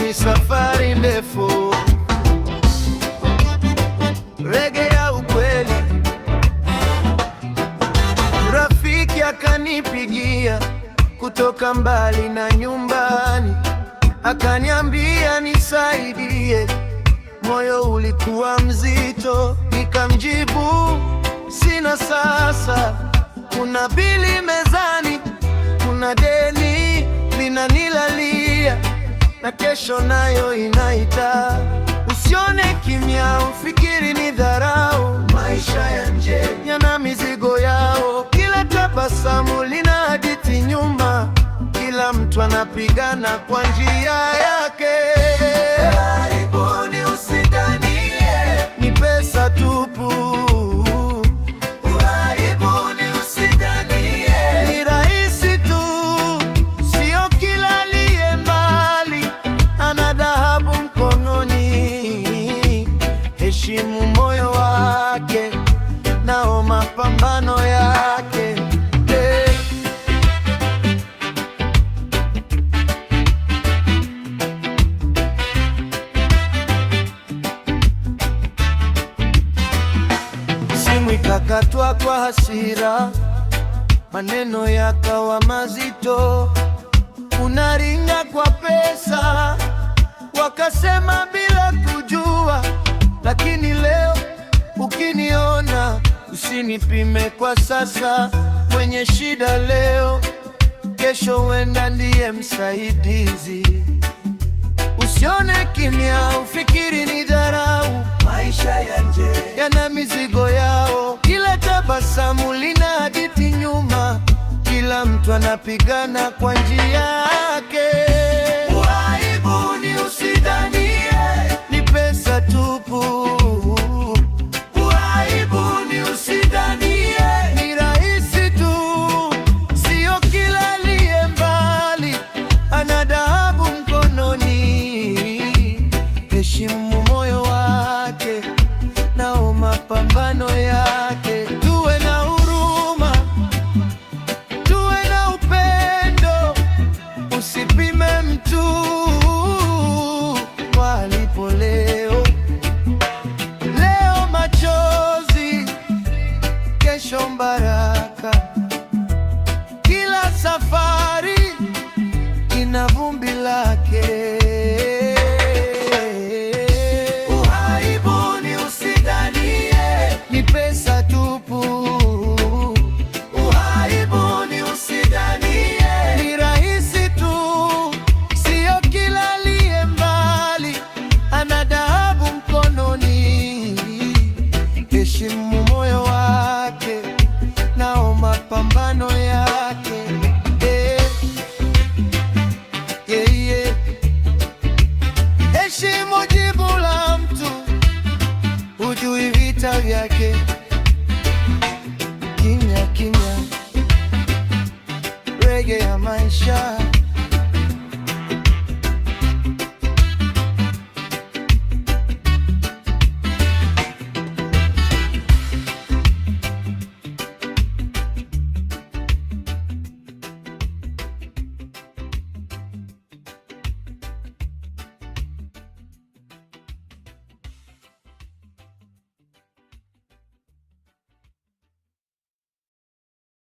Ni safari ndefu, reggae ya ukweli. Rafiki akanipigia kutoka mbali na nyumbani, akaniambia nisaidie. Moyo ulikuwa mzito, nikamjibu sina sasa. Kuna bili mezani, kuna deni linanilalia, na kesho nayo inaita. Usione kimya, ufikiri ni dharau. Maisha ya nje yana mizigo yao, kila tabasamu lina hadithi nyuma, kila mtu anapigana kwa njia yake. Karibuni, usidhanie ni pesa tupu. Ughaibuni usidhanie ni rahisi tu, sio kila aliye mbali ana dhahabu mkononi. Heshimu moyo wake nao mapambano yake. Hey. Simu ikakatwa kwa hasira, maneno yakawa mazito. Unaringa kwa pesa, wakasema bila kujua. Lakini leo ukiniona, usinipime kwa sasa. Mwenye shida leo, kesho huenda ndiye msaidizi. Usione kimya, ufikiri ni dharau. Maisha ya nje yana mizigo yao, kila tabasamu lina hadithi nyuma, kila mtu anapigana kwa njia yake. Ughaibuni usidhanie ni pesa tupu. Ughaibuni usidhanie ni rahisi tu, sio kila aliye mbali ana dhahabu mkononi. Heshimu moyo wake nao mapambano yake. Tuwe na huruma, tuwe na upendo, usipime mtu kwa alipo leo. Leo machozi, kesho baraka. Kila safari ina vumbi lake. Ughaibuni usidhanie ni pesa tupu. Ughaibuni usidhanie ni rahisi tu, sio kila aliye mbali ana dhahabu mkononi. Heshimu moyo wake nao mapambano yake. Eh, yeah. Heshimu jibu la mtu, hujui vita vyake. Kimya kimya, reggae ya maisha.